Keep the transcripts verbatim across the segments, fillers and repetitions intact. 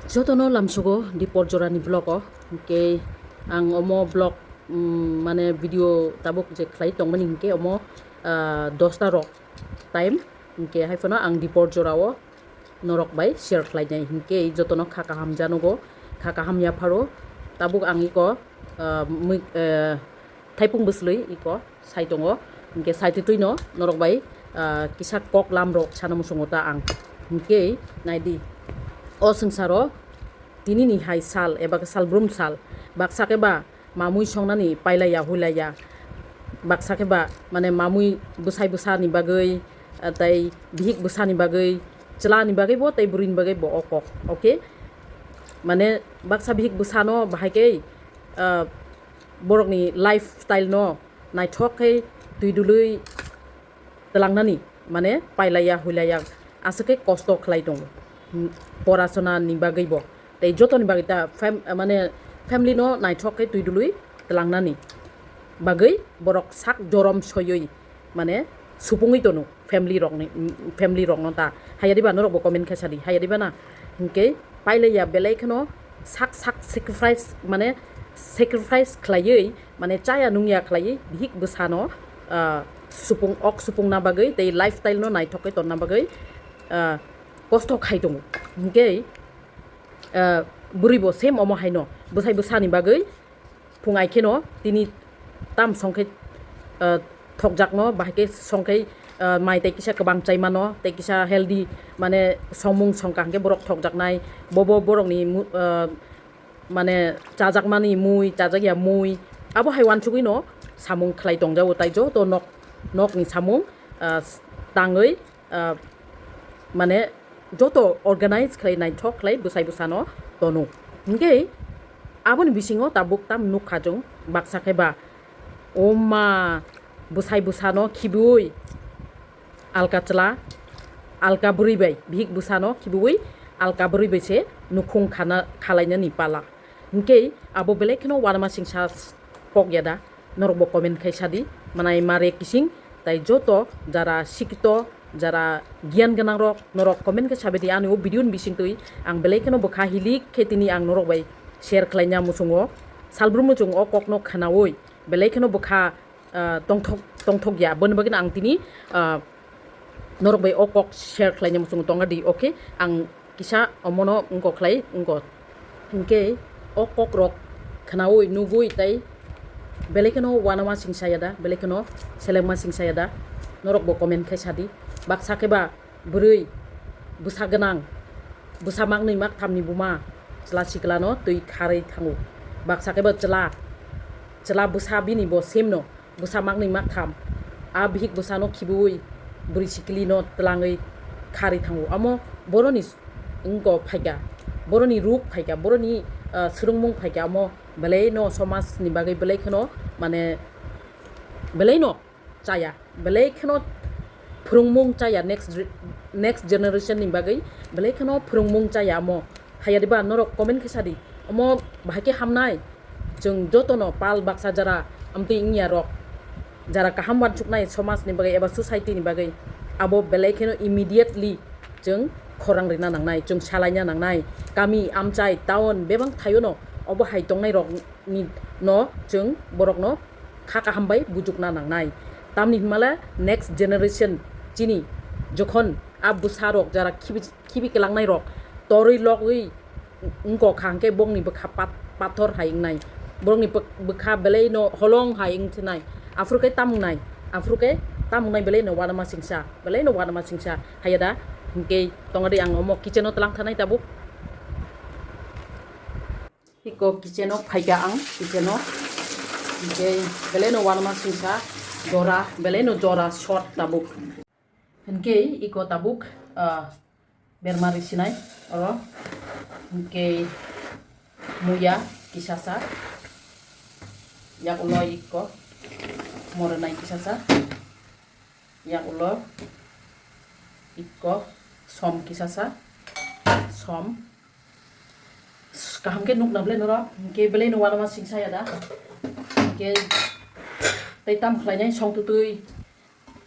Jotono lamsugo Dipor Jorani vlog o, hwnkhe ang omo vlog, mm, mane video tabuk je khlai tongmani hwnkhe omo, ah, dosta rok time, hwnkhe hai phano ang Dipor Jora o norok bai share khlainai, hwnkhe jotono kha kaham janogo, kha kaham yapharo. Tabuk ang iko, ah, mui-, eh, thaipung bwslwi iko sai tongo. Hwnkhe saitwi twino norok bai, ah, kisa kok lam rok sana muchungo ta ang. Hwnkhe naidi, o swngcharo tinini hai sal eba khe salbrum sal, baksa khe ba mamui songnani pailaiya huilaiya, baksa khe ba mane mamui bwsai bwsani bagwi, ah, tei bihik bwsani bagwi, chwlani bagwi bo tei bwrwini bagwi bo o kok, okay? Mane baksa bihik bwsano bahai khe, ah, borokni lifestyle no naithok khe twi dului twlangnani, mane pailaiya huilaiya aswk khe kosto khlai tongo, hmm, porasona ni bagwi bo tei jotoni bagwi ta fam-, mane family no naithok khe twi dului twlangnani bagwi borok sak jorom soywi mane supungwi tono family rokni, family rokno ta. Hayadiba norokbo comment khe sadi, hayadiba na? Hwnkhe pailaiya belai kheno sak sak sacrifice, mane sacrifice khlaiwi, mane chaya nungya khlaiwi bihik bwsano, ah, supung, ok supungna bagwi tei lifestyle no naithok khe tonna bagwi, ah, kosto khai tongo. Hwnkhe, ah, bwrwi bo same omo haino bwsai bwsani bagwi phung ai kheno tini tam songkhe, ah, thokjakno, bahai khe songkhe, ah, mai tei kisa kwbang chai mano, tei kisa healthy, mane, songmung songkha hwnkhe borok thokjaknai. Bobo borokni mu-, ah, mane, chajakmani mui, chajakya mui, abo hai uansugwino samung khlai tongjago, tai joto nok, nokni samung, ah, tangwi, ah, mane, joto organize khlai naithok khlai bwsai bwsano tono. Hwnkhe aboni bisingo tabuk tam nukha chwng, baksa khe ba, o ma, bwsai bwsano khibiui alka chwla, alka bwrwi bai, bihik bwsano khibiui alka bwrwi bai se nukhung khana, khalainani pala. Hwnkhe abo belai kheno uanama singsa pok ya da? Norokbo comment khai sadi, manai mare kising, tai joto jara sikito, jara giyan gwnang rok, norok comment khe sabaidi ani o video ni bisingtwi. Ang belai kheno bwkha hilik khe tini ang norok bai share khlaina muchungo. Salbrum muchung o kokno khnaui belai kheno bwkha, ah, tongthok, tongthok ya, boni bagwino ang tini, ah, norok bai o kok share khlaina muchungo tonga di, okay? Ang kisa omono wngkok khlai wngkok. Hwnkhe o kokrok khnaui nugui tai belai kheno uanama singsa ya da, belai kheno selengma singsa ya da, norokbo comment khai sadi. Baksa khe ba bwrwi bwsa gwnang, bwsa maknwi makthamni buma chwla siklano twi kharwi thango. Baksa khe ba chwla, chwla bwsa bini bo same no bwsa maknwi maktham, a bihik bwsano khibiui bwrwi siklino twlangwi kharwi thango. Amo boroni s-, wngko phaikha, boroni ruk phaikha, boroni, ah, swrwngmung phaikha, amo belai no somaj ni bagwi belai kheno, mane, belai no chaya, belai kheno phwrwngmung chaya, next re-, next generation ni bagwi belai kheno phwrwngmung chaya amo. Hayadiba norok comment khe sadi, omo bahai khe hamnai? Chwng jotono pal baksa jara amtwi wngya rok, jara kaham uansuknai somaj ni bagwi eba society ni bagwi, abo belai kheno immediately chwng khorang rina nangnai, chwng salaina nangnai. Kami, amchai, town bebak thaio no obo hai tongnai rok ni no chwng borok no kha kaham bai bujukna nangnai. Tamni hinmale next generation chini jokhon a bwsa rok jara khibi, khibi kelangnai rok torwi logwi wngkok kha hwnkhe bongni bwkha pat-, pathor hai wngnai, borokni bwk-, bwkha belai no holong hai wngthinai. Aphuru khe tamungnai, aphuru khe tamungnai belai no uanama singsa, belai no uanama singsa haya da. Hwnkhe tongadi ang omo kitchen o twlang thanai tabuk. Iko kitchen o phaikha ang, kitchen o. Hwnkhe belai no uanama singsa jora, belai no jora short tabuk. Hwnkhe iko tabuk, ah, berma risinai oro. Hwnkhe muya kisasa, yak ulo iko morenai kisasa, yak ulo iko som kisasa, som. Kaham khe nukna ble norok, hwnkhe belai no uanama singsa ya da. Hwnkhe tei tam khlainai songtutui,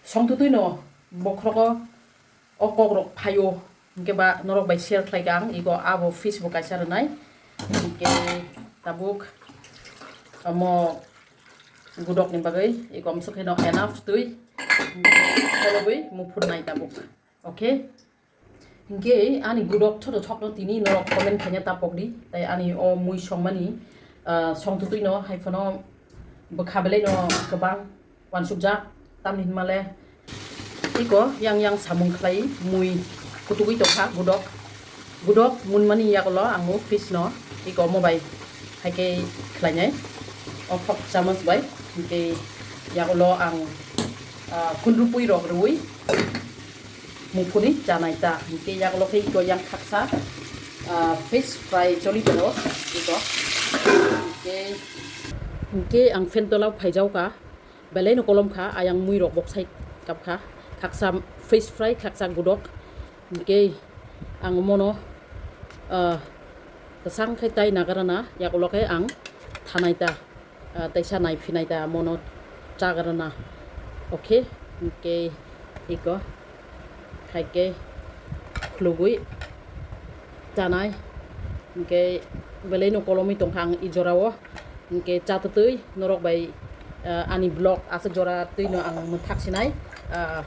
songtutui no bokhrogo o kokrok phaio. Hingke ba norok bai share khlai kha ang, iko abo fish bo kaisa rwnai. Hingke tabuk omo gudok ni bagwi iko amsuk kheno enough twi. Hingke kholobwi muphur nai tabuk. Okay. Hingke ani gudok thoto thokno tini norok comment khaina tapok di. Tai ani o mui songmani, ah, songtutwi no hai phano bwkha belai no kwbang wansukjak, tamni hinmale iko yang yang samung khlai mui kutugwi tongkha gudok. Gudok munmani yagulo ang o fish no iko omo bai hai khe khlainai. O khok chamas bai hingke yagulo ang, ah, khunrupui rok rwui muphuni chanai ta. Hingke yagulo khe iko yang khaksa, ah, fish fry choli tongo iko. Hingke, hingke ang fan tola o phaijao kha. Belai no kolom kha, ayang mui rok bok sai kap kha. Khaksa fish fry, khaksa gudok. Hingke ang mono, ah, kwchang khai tai nagarana, yagulo khe ang thanai ta, ah, taisa nai phinai ta mono chagarana. Okay, hingke iko. Hai khe khulugwi chanai. Hingke belai no kolomwi tongkha ang i jorao. Hingke chatutwi norok bai, ah, ani vlog aswk jora twi no ang mwthak sinai. Ah,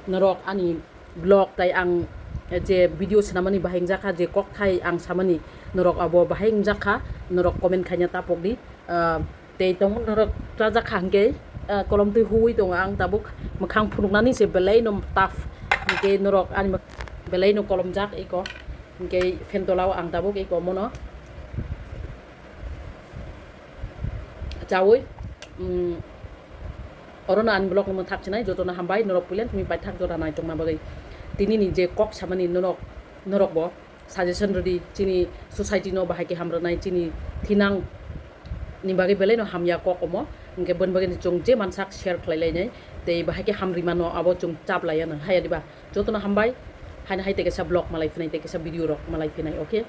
norok ani vlog tai ang je video swnamani bahai wngjakha, je kokthai ang samani norok abo bahai wngjakha, norok comment khaina tapok di. Ah, tei tongo norok chajak kha hingke, ah, kolom twi huwi tongo ang tabuk mwkhang phunuknani se belai no tough hingke norok ani belai no kolomjak iko hingke fan tola o ang tabuk iko mono chawi, mm, oro no ani vlog no mwthak sinai joto no hambai norok puila tumi paithak jora nai tongna bagwi tini ni je kok samani norok norok bo suggestion rwdi, chini society no bahai khe hamrwnai, chini thinang ni bagwi belai no hamya kok omo. Hingke boni bagwi chwng je mansak share khlai lainai, tei bahai khe hamri mano abo chwng chap laiya nang haya diba. Jotono hambai, haino hai tei kaisa vlog malai phinai, tei kaisa video rok malai phinai, okay?